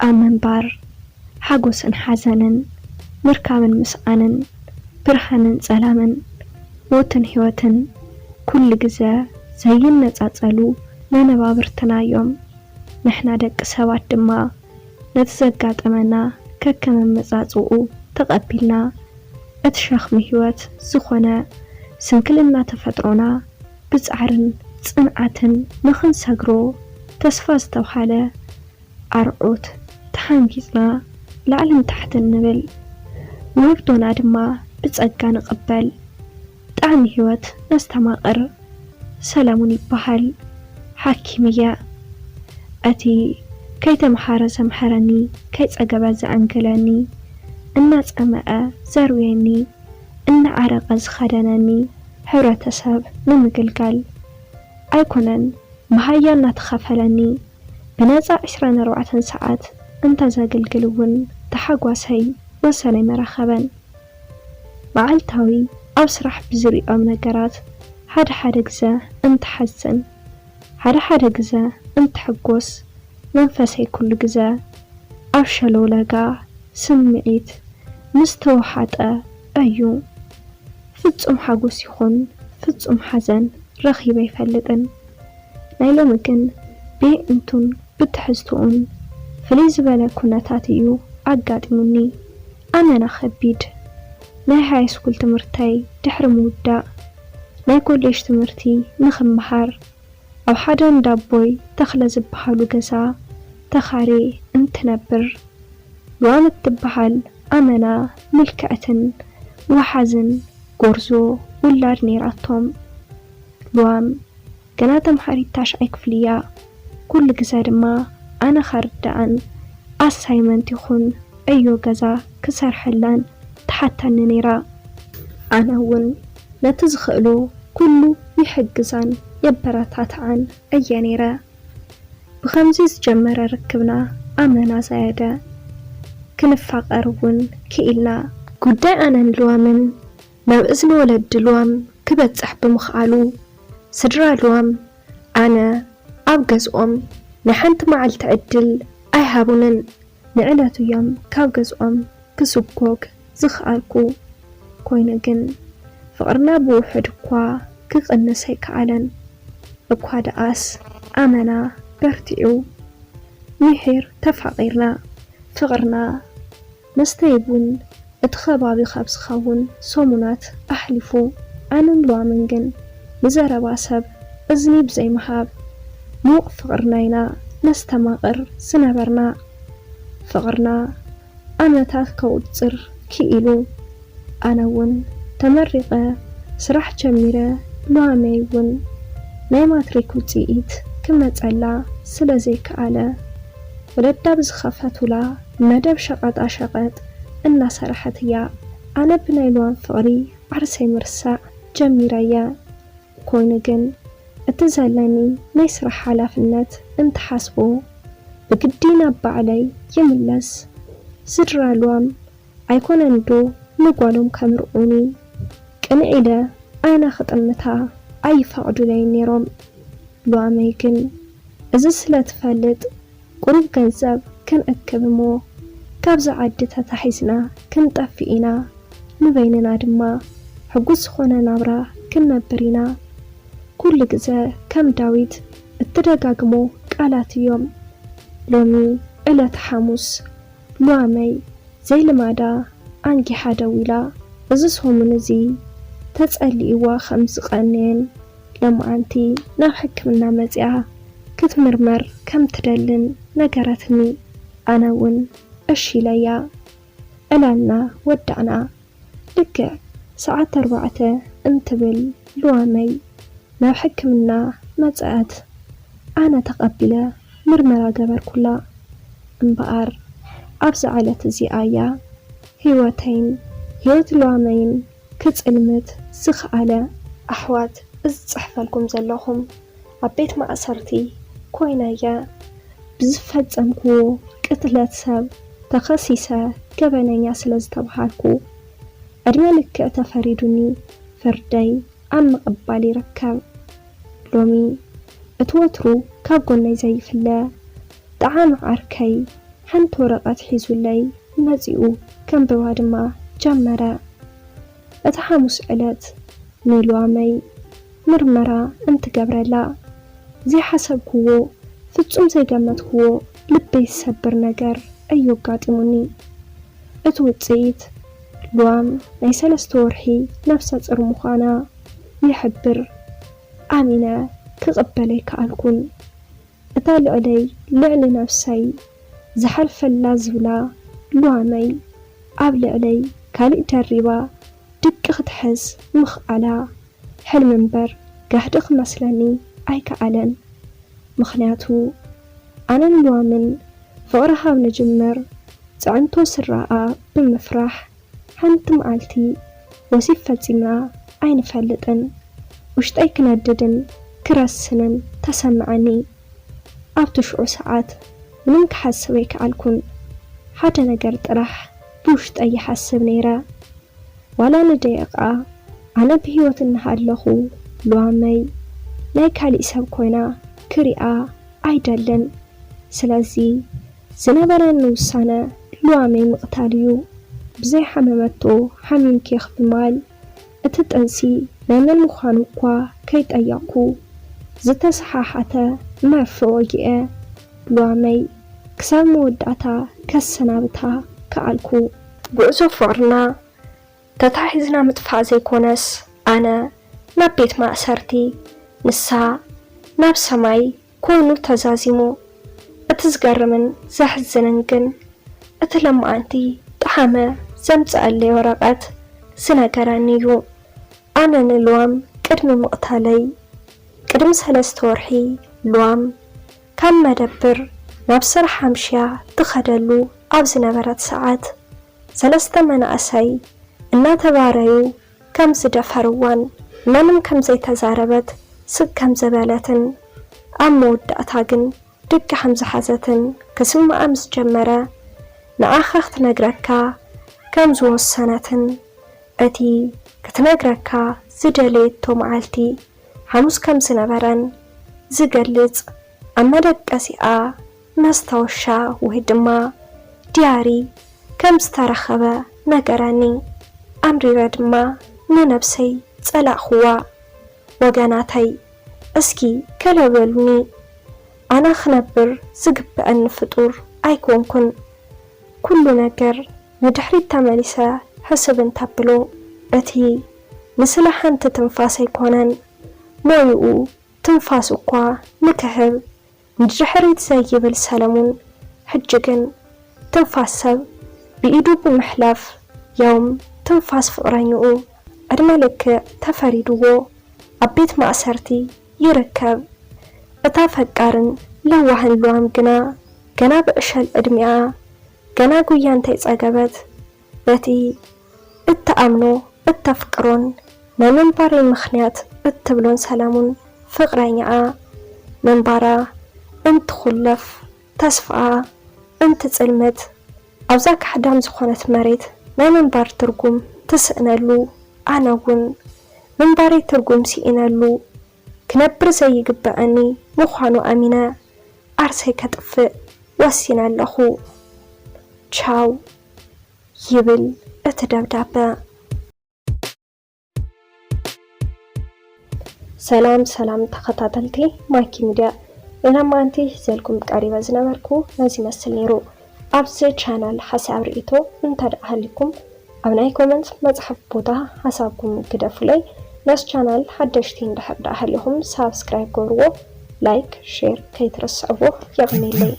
ኣብ ምንባር ሓጎስን ሓዘንን፣ ምርካብን ምስኣንን፣ ብርሃንን ጸላምን፣ ሞትን ህይወትን ኩሉ ግዘ ዘይነጻጸሉ መነባብርትና እዮም። ንሕና ደቂ ሰባት ድማ ነቲ ዘጋጠመና ከከመመጻጽኡ ተቐቢልና፣ እቲ ሸኽሚ ህይወት ዝኾነ ስንክልና ተፈጥሮና ብጻዕርን ጽንዓትን ንኽንሰግሮ ተስፋ ዝተብሃለ ኣርዑት ተሓንጊጽና ላዕልን ታሕትን ንብል። ውህብቶና ድማ ብጸጋ ንቕበል። ጣዕሚ ህይወት ነስተማቕር። ሰለሙን ይበሃል። ሓኪም እየ። እቲ ከይተምሃረ ዘምሐረኒ፣ ከይጸገበ ዘዕንገለኒ፣ እናጸመአ ዘርውየኒ፣ እናዓረቐ ዝኸደነኒ፣ ሕብረተሰብ ንምግልጋል ኣይኮነን መሃያ እናተኸፈለኒ፣ ብነጻ ዕስራን ኣርባዕተን ሰዓት እንተዘግልግል እውን ተሓጓሰይ ወሰን ኣይመረኸበን። መዓልታዊ ኣብ ስራሕ ብዝሪኦም ነገራት ሓደ ሓደ ግዘ እንትሓዝን፣ ሓደ ሓደ ግዘ እንትሕጎስ፣ መንፈሰይ ኩሉ ግዘ ኣብ ሸለውለጋ ስምዒት ምስ ተወሓጠ እዩ። ፍጹም ሓጎስ ይኹን ፍጹም ሓዘን ረኺበ ኣይፈልጥን። ናይ ሎሚ ግን ብየእንቱን ብትሕዝትኡን ፍልይ ዝበለ ኩነታት እዩ ኣጋጢሙኒ። ኣመና ከቢድ። ናይ ሃይስኩል ትምህርተይ ድሕሪ ምውዳእ፣ ናይ ኮሌጅ ትምህርቲ ንኽመሃር፣ ኣብ ሓደ እንዳቦይ ተኽለ ዝበሃሉ ገዛ ተኻሬ እንትነብር፣ ሉዋም እትበሃል ኣመና ምልክዕትን ወሓዝን ጎርዞ ውላድ ነይራቶም። ሉዋም ገና ተምሃሪት ታሽዓይ ክፍሊ እያ። ኩሉ ግዘ ድማ ኣነ ኸርድኣን ኣሳይመንት ይኹን ዕዮ ገዛ ክሰርሐላን ትሓተኒ ነይራ። ኣነ እውን ነቲ ዝኽእሎ ኩሉ ይሕግዛን የበረታትዓን እየ ነይረ። ብኸምዚ ዝጀመረ ርክብና ኣመና ዘየደ። ክንፋቐር እውን ክኢልና። ጉዳይ ኣነን ሉዋምን ናብ እዝኒ ወለዲ ሉዋም ክበጽሕ ብምኽኣሉ፣ ስድራ ሉዋም ኣነ ኣብ ገዝኦም ንሓንቲ መዓልቲ ዕድል ኣይሃቡንን። ንዕለቱ እዮም ካብ ገዝኦም ክስጎግ ዝኸኣልኩ። ኮይኑ ግን ፍቕርና ብውሑድ እኳ ክቕንስ ኣይከኣለን። እኳ ደኣስ ኣመና በርቲዑ። ምሒር ተፋቒርና። ፍቕርና መስተይ ቡን እቲ ከባቢ ካብ ዝኸውን ሰሙናት ኣሕሊፉ። ኣነን ሉዋምን ግን ንዘረባ ሰብ እዝኒ ብዘይምሃብ፣ ምዉቕ ፍቕርና ኢና ነስተማቕር ዝነበርና። ፍቕርና ዓመታት ከቑጽር ክኢሉ። ኣነ እውን ተመሪቐ ስራሕ ጀሚረ፣ ሉዋመይ እውን ናይ ማትሪክ ውጽኢት ክመጸላ ስለ ዘይከኣለ፣ ወለዳ ብዝኸፈቱላ መደብ ሸቐጣ ሸቐጥ እናሰርሐት እያ። ኣነ ብናይ ሉዋም ፍቕሪ ዓርሰይ ምርሳዕ ጀሚረ'የ። ኮይኑ ግን እቲ ዘለኒ ናይ ስራሕ ሓላፍነት እንትሓስቦ፣ ብግዲ ናብ ባዕለይ ይምለስ። ስድራ ሉዋም ኣይኮነንዶ ንጓሎም ከምርዑኒ? ቅንዕ ኢለ ዓይና ክጥምታ ኣይፈቕዱለይን ነይሮም። ሉዋመይ ግን እዚ ስለ ትፈልጥ፣ ቁሩብ ገንዘብ ክንእክብ እሞ ካብዚ ዓዲ ተታሒዝና ክንጠፍእ ኢና፣ ንበይንና ድማ ሕጉስ ዝኾነ ናብራ ክንነብር ኢና። ኩሉ ግዘ ከም ዳዊት እትደጋግሞ ቃላት እዮም። ሎሚ ዕለተ ሓሙስ፣ ሉዋመይ ዘይልማዳ ኣንጊሓ ደዊላ። እዚ ሰሙን እዚ ተጸሊእዋ ከም ዝቐነየን፣ ሎማዓንቲ ናብ ሕክምና መጺኣ ክትምርመር ከም ትደልን ነገረትኒ። ኣነ እውን እሺ ኢለያ። ዕላልና ወዳእና። ልክዕ ሰዓት ኣርባዕተ እንትብል ሉዋመይ ናብ ሕክምና መጸኣት። ኣነ ተቐቢለ ምርመራ ገበርኩላ። እምበኣር ኣብዛ ዕለት እዚኣ እያ ህይወተይን ህይወት ሉዋመይን ክጽልምት ዝኸኣለ። ኣሕዋት፣ እዚ ጽሕፈልኩም ዘለኹም ኣብ ቤት ማእሰርቲ ኮይነ እየ። ብዝፈጸምክዎ ቅትለት ሰብ ተኸሲሰ ገበነኛ ስለ ዝተብሃልኩ፣ ዕድመ ልክዕ ተፈሪዱኒ ፍርደይ ኣብ ምቕባል ይርከብ። ሎሚ እቲ ወትሩ ካብ ጎነይ ዘይፍለ ጠዓሚ ዓርከይ ሓንቲ ወረቐት ሒዙለይ መጺኡ ከንብባ ድማ ጀመረ። እታ ሓሙስ ዕለት ንልዋመይ ምርመራ እንትገብረላ ዘይሓሰብክዎ፣ ፍጹም ዘይገመትክዎ ልበይ ዝሰብር ነገር እዩ ኣጋጢሙኒ። እቲ ውጽኢት፣ ልዋም ናይ ሰለስተ ወርሒ ነፍሰ ጹር ምዃና ይሕብር። ኣሚነ ክቕበል ኣይከኣልኩን። እታ ልዕለይ ልዕሊ ነብሰይ ዝሓልፈላ ዝብላ ልዋመይ ኣብ ልዕለይ ካሊእ ደሪባ ድቂ ክትሕዝ ምኽኣላ ሕልሚ እምበር ጋህዲ ክመስለኒ ኣይከኣለን። ምኽንያቱ ኣነን ልዋምን ፍቕሪ ካብ ንጅምር ጽዕንቶ ስድራኣ ብምፍራሕ ሓንቲ መዓልቲ ወሲብ ፈጺምና ኣይንፈልጥን። ውሽጠይ ክነድድን ክረስንን ተሰምዐኒ። ኣብቲ ሽዑ ሰዓት ምንም ክሓስብ ኣይከኣልኩን። ሓደ ነገር ጥራሕ ብውሽጠይ ይሓስብ ነይረ። ዋላ ንደቂቓ ኣነ ብህይወት እናሃለኹ ልዋመይ ናይ ካሊእ ሰብ ኮይና ክሪኣ ኣይደልን። ስለዚ ዝነበረኒ ውሳነ ልዋመይ ምቕታል እዩ። ብዘይሓመመቶ ሓሚምኪ ኢኺ ብምባል እቲ ጥንሲ ናይ መን ምዃኑ እኳ ከይጠየቕኩ ዝተሰሓሓተ መርፍእ ወጊኤ ልዋመይ ክሳብ መወዳእታ ከሰናብታ ከኣልኩ። ጉዕዞ ፍቕርና ተታሒዝና ምጥፋእ ዘይኮነስ፣ ኣነ ናብ ቤት ማእሰርቲ፣ ንሳ ናብ ሰማይ ኮይኑ ተዛዚሙ። እቲ ዝገርምን ዘሕዝንን ግን፣ እቲ ለማዓንቲ ጠሓመ ዘምጽኣለይ ወረቐት ዝነገረኒ እዩ። ኣነ ንልዋም ቅድሚ ምቕታለይ፣ ቅድሚ ሰለስተ ወርሒ፣ ልዋም ካብ መደብር ናብ ስራሕ ኣምሽያ ትኸደሉ ኣብ ዝነበረት ሰዓት፣ ሰለስተ መናእሰይ እናተባረዩ ከም ዝደፈርዋን መንም ከም ዘይተዛረበት፣ ስቅ ከም ዝበለትን፣ ኣብ መወዳእታ ግን ድቂ ከም ዝሓዘትን ክስምዓ ምስ ጀመረ፣ ንዓኻ ክትነግረካ ከም ዝወሰነትን፣ እቲ ክትነግረካ ዝደለየቶ መዓልቲ ሓሙስ ከም ዝነበረን ዝገልጽ ኣብ መደቀሲኣ መስታወሻ ወይ ድማ ዲያሪ ከም ዝተረኸበ ነገረኒ። ኣምሪረ ድማ ንነብሰይ ጸላእኽዋ። ወገናተይ፣ እስኪ ገለ በሉኒ። ኣነ ክነብር ዝግበኣኒ ፍጡር ኣይኮንኩን። ኩሉ ነገር ንድሕሪት ተመሊሰ ሕስብ እንተብሎ፣ እቲ ንስለ ሓንቲ ትንፋስ ኣይኮነን፣ ሞይኡ ትንፋስ እኳ ንክህብ ንድሕሪት ዘይብል ሰለሙን፣ ሕጂ ግን ትንፋስ ሰብ ብኢዱ ብምሕላፍ፣ ያውም ትንፋስ ፍቕረኝኡ፣ ዕድመ ልክዕ ተፈሪድዎ ኣብ ቤት ማእሰርቲ ይርከብ። እታ ፈቃርን ለዋህን ልዋም ግና፣ ገና ብዕሸል ዕድሚኣ፣ ገና ጉያ እንተይጸገበት፣ በቲ እትኣምኖ፣ እተፍቅሮን ናይ ምንባረይ ምኽንያት እትብሎን ሰለሙን ፍቕረኛኣ፣ ምንባራ እንትኹለፍ፣ ተስፋኣ እንትጽልምት፣ ኣብዛ ካሕዳም ዝኾነት መሬት ናይ ምንባር ትርጉም ትስእነሉ፣ ኣነ እውን ምንባረይ ትርጉም ስኢነሉ፣ ክነብር ዘይግበኣኒ ምዃኑ ኣሚነ፣ ዓርሰይ ከጥፍእ ወሲነ ኣለኹ። ቻው፣ ይብል እቲ ደብዳበ። ሰላም ሰላም ተኸታተልቲ ማኪ ሚድያ፣ ንሎማዓንቲ ሒዘልኩም ቀሪበ ዝነበርኩ ነዚ ይመስል ነይሩ። ኣብዚ ቻናል ሓሳብ ርእይቶ እንተ ደኣ ሃልይኩም፣ ኣብ ናይ ኮመንት መጽሓፍ ቦታ ሓሳብኩም ግደፉለይ። ነዚ ቻናል ሓደሽቲ እንድሕር ደኣ ሃሊኹም ሳብስክራይብ ገብርዎ፣ ላይክ፣ ሼር ከይትረስዕዎ። የቐንየለይ።